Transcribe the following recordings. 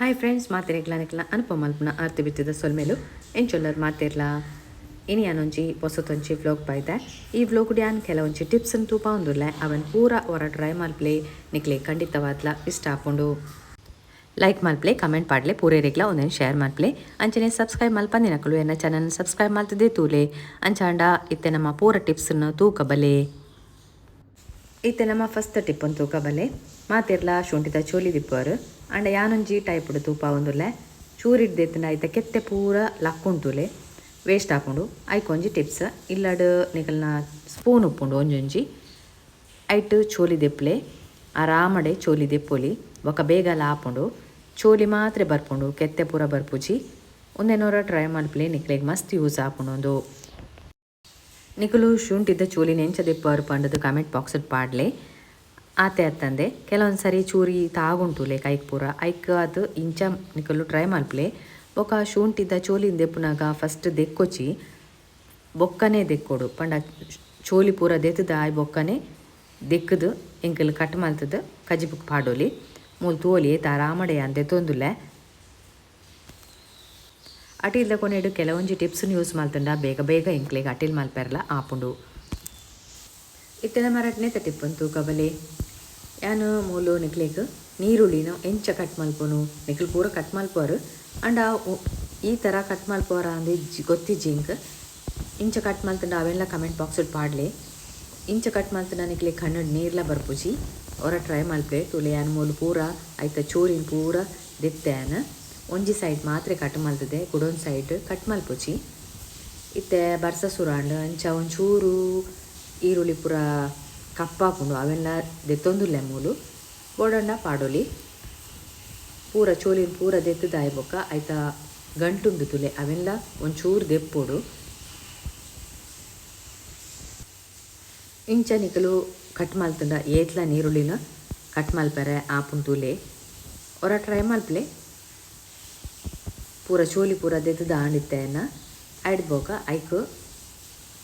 Hi friends, ಮಾತೆರೆಗ್ಲಾ ನಿಕ್ಲ ಅನುಪಮ ಮಲ್ಪುನ ಆರ್ತಿ ಬಿತ್ತಿದ ಸೊಲ್ಮೆಲು. ಎಂಚೊಲ್ಲರ್ ಮಾತೆರ್ಲಾ? ಇನಿ ಯಾನೊಂಜಿ ಪೊಸತೊಂಜಿ ವ್ಲೋಗ್ ಬೈದೆ. ಈ ವ್ಲೋಗ್ ಯಾನ್ ಕೆಲವೊಂಜಿ ಟಿಪ್ಸ್ ತೂಪಾವೊಂದುಲ್ಲೆ. ಅವನ್ ಪೂರ ಒರ ಟ್ರೈ ಮಲ್ಪಲೆ, ನಿಕ್ಲೆ ಖಂಡಿತವಾದ್ಲ ಇಷ್ಟ ಆಪುಂಡು. ಲೈಕ್ ಮಲ್ಪಲೆ, ಕಮೆಂಟ್ ಪಾಡ್ಲೆ, ಪೂರೆರೆಗ್ಲಾ ಒಂದೊಂದು ಶೇರ್ ಮಲ್ಪಲೆ. ಅಂಚನೆ ಸಬ್ಸ್ಕ್ರೈಬ್ ಮಲ್ಪಂದಿನಕುಲು ಎನ್ನ ಚಾನಲ್ ಸಬ್ಸ್ಕ್ರೈಬ್ ಮಲ್ತದೇ ತೂಲೆ. ಅಂಚಾಂಡ ಇತ್ತೆ ನಮ್ಮ ಪೂರ ಟಿಪ್ಸ್ ತೂಕ ಬಲೆ. ಇತ್ತೆ ನಮ್ಮ ಫಸ್ಟ್ ಟಿಪ್ ತೂಕ ಬಲೆ. ಮಾತೆರ್ಲ ಶುಂಠಿದ ಚೋಲಿ ದಿಪ್ಪರು. ಅಂಡ ಯಾನೊಂಜಿ ಟೈಪ್ ತೂಪಾವೊಂದುಲ್ಲೆ. ಚೂರಿಡ್ ದೆತ್ತಂಡ ಐತ ಕೆತ್ತೆ ಪೂರ ಲಕ್ಕುಂಟುಲೆ, ವೇಸ್ಟ್ ಆಪುಂಡು. ಐಕೊಂಜಿ ಟಿಪ್ಸ್, ಇಲ್ಲಡ್ ನಿಕಲ್ನ ಸ್ಪೂನ್ ಉಪ್ಪುಂಡು ಒಂಜೊಂಜಿ, ಐಟ್ ಚೋಲಿ ದೆಪ್ಪಲೆ. ಆರಾಮಡೆ ಚೋಲಿ ದೆಪ್ಪೊಲಿ, ಬೊಕ ಬೇಗಲ ಆಪುಂಡು. ಚೋಲಿ ಮಾತ್ರ ಬರ್ಪುಂಡು, ಕೆತ್ತೆ ಪೂರ ಬರ್ಪುಜಿ. ಉಂದೆನೋರ ಟ್ರೈ ಮಲ್ಪಲೆ, ನಿಕ್ಲೆಗ್ ಮಸ್ತ್ ಯೂಸ್ ಆಪುಂಡು ಉಂದು. ನಿಕುಲು ಶುಂಠಿದ ಚೋಲಿನ ಎಂಚ ದೆಪ್ಪರು ಪಂಡದು ಕಮೆಂಟ್ ಬಾಕ್ಸ್ ಪಾಡ್ಲೆ. ಆತೆ ಅತ್ತಂದೆ ಕೆಲವೊಂದು ಸರಿ ಚೂರಿ ತಾಗುಂಟುಲೆ ಕೈಕ್ ಪೂರ, ಐಕ್ ಅದು ಇಂಚ ನಿಕುಲು ಟ್ರೈ ಮಲ್ಪಲೆ. ಬೊಕ ಶುಂಠಿದ ಚೋಲಿನ ದೆಪ್ಪುನಾಗ ಫಸ್ಟ್ ದೆಕ್ಕೊಚಿ, ಬೊಕ್ಕನೆ ದೆಕ್ಕೊಡು. ಪಂಡ ಚೋಲಿ ಪೂರ ದೆತ್ತದ ಆಯ್ ಬೊಕ್ಕನೆ ದೆಕ್ಕದು ಎಂಕಲ್ ಕಟ್ ಮಲ್ತದ ಕಜಿಪುಕ್ ಪಾಡೊಲಿ. ಮೂಲು ತೋಲಿ ಏತ್ ಆರಾಮಡೆ ಯಾನ್ ದೆತ್ತೊಂದುಲ್ಲೆ. ಅಟಿಲ್ದ ಕೊನೆಡು ಕೆಲವೊಂಜಿ ಟಿಪ್ಸ್ ಯೂಸ್ ಮಲ್ತಂಡ ಬೇಗ ಬೇಗ ಎಂಕ್ಲೆಗ್ ಅಟಿಲ್ ಮಲ್ಪೆರ್ಲ ಆಪುಂಡು. ಇತ್ತೆ ನಮ್ಮ ರಡ್ಡನೇತ ಟಿಪ್ ತೂಕ ಬಲೆ. ಯಾನ್ ಮೂಲು ನಿಕ್ಲೆಗ್ ನೀರುಳ್ಳಿನ ಎಂಚ ಕಟ್ ಮಲ್ಪುನು, ನಿಕ್ಲು ಪೂರ ಕಟ್ ಮಲ್ಪುವರು. ಅಂಡ ಈ ಥರ ಕಟ್ ಮಲ್ಪುವರ ಅಂದ್ ಗೊತ್ತಿಜ್ಜಿ ಇಂಕ್. ಇಂಚ ಕಟ್ ಮಲ್ತಂಡ ಅವೆಲ್ಲ ಕಮೆಂಟ್ ಬಾಕ್ಸ್ ಪಾಡ್ಲೆ. ಇಂಚ ಕಟ್ ಮಲ್ತಂಡ ನಿಕ್ಲೆ ಕಣ್ಣು ನೀರ್ಲ ಬರ್ಪುಜಿ. ಒರ ಟ್ರೈ ಮಲ್ಪಲೆ ತೂಲೆ. ಯಾನ್ ಮೂಲು ಪೂರ ಐತ ಚೋಲಿನ್ ಪೂರ ದೆತ್ತೆ. ಯಾನ್ ಒಂಜಿ ಸೈಡ್ ಮಾತ್ರ ಕಟ್ ಮಲ್ತದೆ, ಕುಡೊಂದು ಸೈಡ್ ಕಟ್ ಮಲ್ಪುಜಿ. ಇತ್ತೆ ಬರ್ಸ ಸುರಾಂಡ್, ಅಂಚ ಒಂಚೂರು ಈರುಳ್ಳಿ ಪೂರ ಕಪ್ಪಾಪುಂಡು. ಅವೆಲ್ಲ ದೆತ್ತೊಂದುಲ್ಲೆ. ಮೂಲು ಬೋಡಂಡ ಪಾಡೊಲಿ. ಪೂರ ಚೋಲಿನ ಪೂರ ದೆತ್ತದಾಯಿ ಬೊಕ್ಕ ಐತ ಗಂಟುಂಡು ತುಲೆ, ಅವೆಲ್ಲ ಒಂಚೂರು ದೆಪ್ಪೊಡು. ಇಂಚ ನಿಕಲು ಕಟ್ ಮಲ್ತಂಡ ಏತ್ಲ ನೀರುಳ್ಳಿನ ಕಟ್ ಮಲ್ಪೆರೆ ಆಪುಂಡು ತೂಲೆ. ಒರ ಟ್ರೈ ಮಲ್ಪಲೆ. ಪೂರ ಚೋಲಿ ಪೂರ ದೆತ್ತದ ಆಂಡಿತ್ತೆನ ಐಡ್ ಬೊಕ ಐಕ್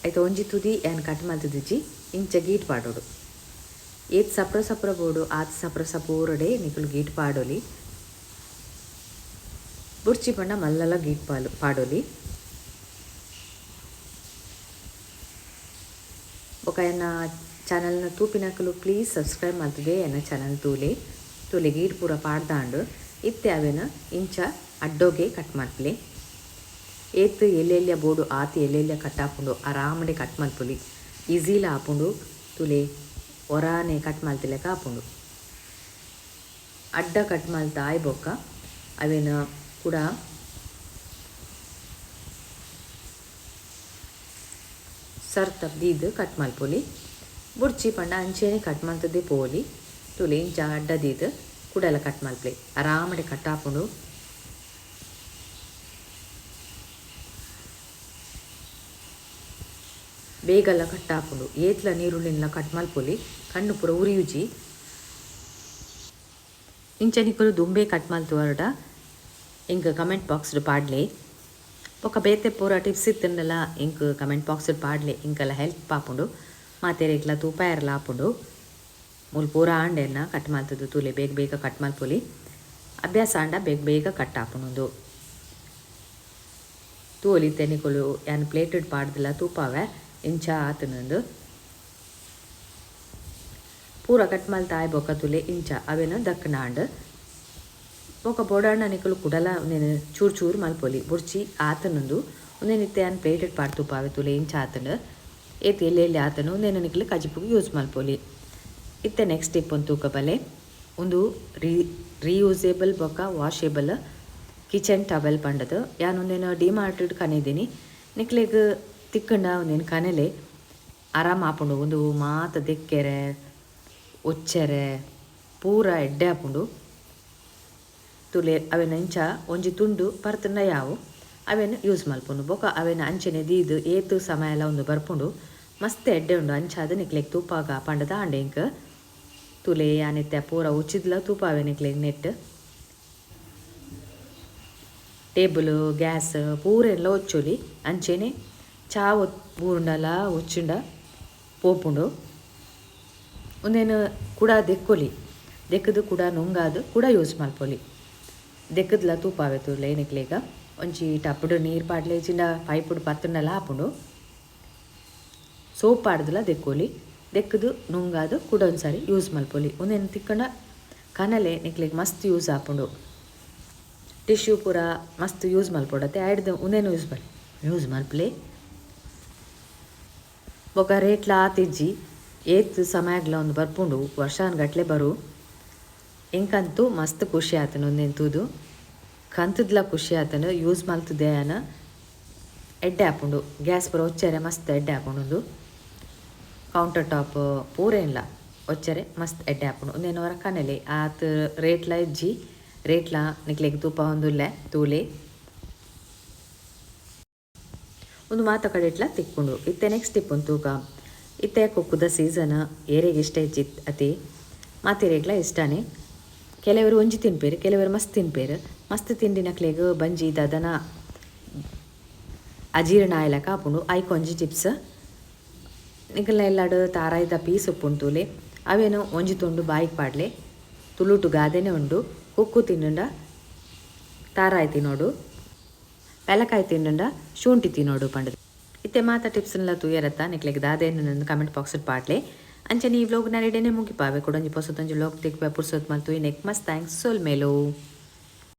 ಐತ ಒಂಜಿ ತುದಿ ಯಾನ್ ಕಟ್ ಮಲ್ತದಿಜ್ಜಿ. ಇಂಚ ಗೀಟ್ ಪಾಡೊಡು. ಏತ್ ಸಪ್ರ ಸಪ್ರ ಬೋಡು ಆತ್ ಸಪ್ರ ಸಪೂರಡೆ ನಿಕುಲು ಗೀಟ್ ಪಾಡೊಲಿ. ಬುರ್ಚಿ ಪಂಡ ಮಲ್ಲಲ ಗೀಟ್ ಪಾಲು ಪಾಡೊಲಿ. ಬೊಕ ಎನ್ನ ಚಾನಲ್ನ ತೂಪಿನಕುಲು ಪ್ಲೀಸ್ ಸಬ್ಸ್ಕ್ರೈಬ್ ಮಲ್ತದೆ ಎನ್ನ ಚಾನಲ್ ತೂಲೆ. ತೂಲೆ, ಗೀಟ್ ಪೂರ ಪಾಡ್ದಾಂಡು. ಇತ್ತೆ ಅವೆನ ಇಂಚ ಅಡ್ಡೋಗೆ ಕಟ್ ಮಲ್ಪಲೆ. ಏತ್ ಎಲ್ಲೆಲ್ಯ ಬೋಡು ಆತ್ ಎಲ್ಲೆಲ್ಯ ಕಟ್ ಆಪುಂಡು. ಆರಾಮಡೆ ಕಟ್ ಮಲ್ಪೊಲಿ, ಈಸಿಲ ಆಪುಂಡು. ತೂಲೆ, ಒರಾನೆ ಕಟ್ ಮಲ್ತಿಲೆಕ ಆಪುಂಡು. ಅಡ್ಡ ಕಟ್ ಮಲ್ತ ಆಯ್ ಬೊಕ್ಕ ಅವೆನ ಕೂಡ ಸರ್ತ ದೀದ್ ಕಟ್ ಮಲ್ಪೊಲಿ. ಬುಡ್ಚಿ ಪಂಡ ಅಂಚೆನೆ ಕಟ್ ಮಲ್ತದೆ ಪೋಲಿ. ತೂಲೆ, ಇಂಚ ಅಡ್ಡ ದೀದ್ ಕುಡಲ ಕಟ್ ಮಲ್ಪಲೆ. ಆರಾಮಡೆ ಕಟ್ ಆಪುಂಡು. ಬೇಗಲ ಕಟ್ ಆಪುಂಡು. ಏತ್ಲ ನೀರುಳ್ಳಿನ ಕಟ್ ಮಲ್ಪೊಲಿ, ಕಣ್ಣು ಪೂರ ಉರಿಯುಜಿ. ಇಂಚ ನಿಕುಲು ದುಂಬೆ ಕಟ್ ಮಲ್ತುವರ್ಡ ಎಂಕ್ ಕಮೆಂಟ್ ಬಾಕ್ಸ್ ಪಾಡ್ಲೆ. ಬೊಕ ಬೇತೆ ಪೂರ ಟಿಪ್ಸ್ ಇತ್ತಂಡಲ ಎಂಕ್ ಕಮೆಂಟ್ ಬಾಕ್ಸ್ ಪಾಡ್ಲೆ. ಎಂಕಲ ಹೆಲ್ಪ್ ಆಪುಂಡು, ಮಾತೆರೆಗ್ಲ ತೂಪಾಯರ್ಲ ಆಪುಂಡು. ಮೂಲು ಪೂರ ಆಂಡೆನ್ನ ಕಟ್ ಮಲ್ತದ್ದು. ತೂಲೆ, ಬೇಗ ಬೇಗ ಕಟ್ ಮಲ್ಪೊಲಿ. ಅಭ್ಯಾಸ ಆಂಡ ಬೇಗ ಬೇಗ ಕಟ್ ಆಪುಂಡು. ತೂವೊಲಿ, ನಿಕುಲು ಯಾನ್ ಪ್ಲೇಟೆಡ್ ಪಾಡ್ದಲ ತೂಪಾವೆ ಇಂಚ ಆತನಂದು. ಪೂರ ಕಟ್ ಮಲ್ತ ಆಯ್ ಬೊಕ್ಕ ತೂಲೆ, ಇಂಚ ಅವೆನ ದಕ್ಕಣ ಆಂಡ್. ಬೊಕ ಬೋಡಾಂಡ ನಿಕುಲು ಕುಡಲ ಉಂದೆನ್ ಚೂರು ಚೂರು ಮಲ್ಪೊಲಿ. ಬುಡ್ಚಿ ಆತನಂದು. ಉಂದೆನ್ ಇತ್ತೆ ಯಾನ್ ಪ್ಲೇಟೆಡ್ ಪಾಡ್ ತೂಪಾವೆ. ತೂಲೆ, ಇಂಚ ಆತಂಡು. ಏತ್ ಎಲ್ಲಿ ಎಲ್ಲಿ ಆತಂಡು. ಉಂದೆನ್ ನಿಕುಲು ಕಜಿಪುಗು ಯೂಸ್ ಮಲ್ಪೊಲಿ. ಇತ್ತೆ ನೆಕ್ಸ್ಟ್ ಟಿಪ್ ಒಂದು ತೂಕ ಬಲೆ. ಉಂದು ರೀಯೂಸೇಬಲ್ ಬೊಕ ವಾಷೇಬಲ್ ಕಿಚನ್ ಟವೆಲ್ ಪಂಡದು. ಯಾನ್ ಉಂದೆನ್ ಡಿ ಮಾರ್ಟ್ ಕನಿದೀನಿ. ನಿಕ್ಲೆಗ್ ತಿಕ್ಕಂಡ ಉಂದೆನ್ ಕನೆಲೆ, ಆರಾಮ ಆಪುಂಡು. ಉಂದು ಮಾತ ದೆಕ್ಕೆರೆ ಒಚ್ಚೆರೆ ಪೂರ ಎಡ್ಡೆ ಆಪುಂಡು. ತುಲೆ, ಅವೆನ ಇಂಚ ಒಂಜಿ ತುಂಡು ಪರ್ತುಂಡ ಯಾವು, ಅವೆನ್ ಯೂಸ್ ಮಲ್ಪುಂಡು. ಬೊಕ ಅವೆನ ಅಂಚನೆ ದೀದ್ ಏತ್ ಸಮಯ ಎಲ್ಲ ಉಂದು ಬರ್ಪುಂಡು. ಮಸ್ತ್ ಎಡ್ಡೆ ಉಂಡು. ಅಂಚಾದ್ ನಿಕ್ಲೆಗ್ ತೂಪಾಗ ಪಂಡದ ಆಂಡ ಎಂಕ್. ತೂಲೆ, ಯಾನಿತ್ತೆ ಪೂರ ಉಚಿದ್ಲ ತೂಪಾವೆ ನಿಕ್ಲೆಗ್. ನೆಟ್ ಟೇಬಲ್, ಗ್ಯಾಸ್ ಪೂರ ಎಲ್ಲ ಒಚ್ಚೊಲಿ. ಅಂಚೆನೆ ಚಾ ಬೂರುಂಡಲ ಒಚ್ಚಿಂಡ ಪೋಪುಂಡು. ಉಂದೆನ್ ಕುಡ ದೆಕ್ಕೊಲಿ. ದೆಕ್ಕದು ಕೂಡ ನುಂಗಾದ್ ಕೂಡ ಯೂಸ್ ಮಲ್ಪೊಲಿ. ದೆಕ್ಕುದ್ಲ ತೂಪಾವೆ ತೂಲೆ ನಿಕ್ಲೆಗ್. ಒಂಜಿ ಟಬ್ಬುಡು ನೀರ್ ಪಾಡ್ಲೆ ಇಜ್ಜಿಂಡ ಪೈಪುಡು ಪತ್ತುಂಡಲ ಆಪುಂಡು. ಸೋಪ್ ಪಾಡ್ದಲ ದೆಕ್ಕೊಲಿ. ದೆಕ್ಕುದು ನುಂಗಾದ್ ಕುಡ ಒಂಜಿ ಯೂಸ್ ಮಲ್ಪೊಲಿ. ಉಂದೆನ್ ತಿಕ್ಕಂಡ ಕನಲೆ ನಿಕ್ಲೆಗ್ ಮಸ್ತ್ ಯೂಸ್ ಆಪುಂಡು. ಟಿಶ್ಯೂ ಪೂರ ಮಸ್ತ್ ಯೂಸ್ ಮಲ್ಪೊಡತ್ತೆ ಐಡ್ದ್ ಉಂದೆನ್ ಯೂಸ್ ಮಲ್ಪಲೆ. ಬೊಕ ರೇಟ್ಲ ಆತಿಜ್ಜಿ ಏತ್ ಸಮಯಗ್ಲ ಉಂದು ಬರ್ಪುಂಡು ವರ್ಷಾನ್ ಗಟ್ಲೆ ಬರು. ಎಂಕಂತೂ ಮಸ್ತ್ ಖುಷಿ ಆತುಂಡು ಉಂದೆನ್ ತೂದು. ಕಂತುದ್ಲ ಖುಷಿ ಆತುಂಡು ಯೂಸ್ ಮಲ್ತುದೆ ಆನ ಎಡ್ಡೆ ಆಪುಂಡು. ಗ್ಯಾಸ್ ಪೂರ ಒಚ್ಚರೆ ಮಸ್ತ್ ಎಡ್ಡೆ ಆಪುಂಡು ಉಂದು. ಕೌಂಟರ್ ಟಾಪ್ ಪೂರೇನ್ಲ ಒಚ್ಚರೆ ಮಸ್ತ್ ಎಡ್ಡೆ ಆಪುಂಡು. ಉಂದೆನ್ ಒರ ಕನಲೆ ಆತ್ ರೇಟ್ಲ ಇಜ್ಜಿ. ರೇಟ್ಲ ನಿಕ್ಲೆಗ್ ತೂಪ ಉಂದುಲ್ಲೆ ತೂಲೆ. ಉಂದು ಮಾತ ಕಡೆಟ್ಲ ತಿಕ್ಕುಂಡು. ಇತ್ತೆ ನೆಕ್ಸ್ಟ್ ಟಿಪ್ ತೂಕ. ಇತ್ತೆ ಕುಕ್ಕುದ ಸೀಸನ್ ಏರೆಗ್ ಇಷ್ಟ ಇಜ್ಜಿ ಅತಿ ಮಾತೆರೆಗ್ಲ ಇಷ್ಟನೇ. ಕೆಲವರು ಒಂಜಿ ತಿನ್ಪೇರು ಕೆಲವರು ಮಸ್ತ್ ತಿನ್ಪೇರು. ಮಸ್ತ್ ತಿಂಡಿನಕ್ಲೆಗ್ ಬಂಜಿ ದದನ ಅಜೀರ್ಣ ಆಯ್ಲಕ ಆಪುಂಡು. ಐಕ್ ಒಂಜಿ ಟಿಪ್ಸ್ ನಿಕಲ್ನ ಎಲ್ಲಾಡು ತಾರಾಯಿದ ಪೀಸ್ ಉಪ್ಪುಂಡು ತೂಲೆ. ಅವೇನು ಒಂಜಿ ತುಂಡು ಬಾಯಿಗೆ ಪಾಡ್ಲೆ. ತುಳುಟು ಗಾದೆನೆ ಉಂಡು ಕುಕ್ಕು ತಿನ್ನುಂಡ ತಾರಾಯಿ ತಿನ್ನೋಡು ಪೆಲಕಾಯಿ ತಿನ್ನುಂಡ ಶುಂಠಿ ತಿನ್ನೋಡು ಪಂಡುದು. ಇತ್ತೆ ಮಾತ ಟಿಪ್ಸ್ನ್ಲ ತೂಯರತ್ತ ನಿಕ್ಲೆಗ್ ದಾದೇನು ಕಮೆಂಟ್ ಬಾಕ್ಸ್ ಪಾಡ್ಲೆ. ಅಂಚನೆ ಈ ವ್ಲಾಗ್ ನ ಇಡೆನೆ ಮುಗಿಪಾವೆ. ಕುಡೊಂಜಿ ಪೊಸತೊಂಜಿ ವ್ಲಾಗ್ ತಿಕ್ಪೆ ಪುರ್ಸೊತ್ ಮಲ್ತು. ನೆಕ್ ಮಸ್ತ್ thanks ಸೊಲ್ಮೆಲು.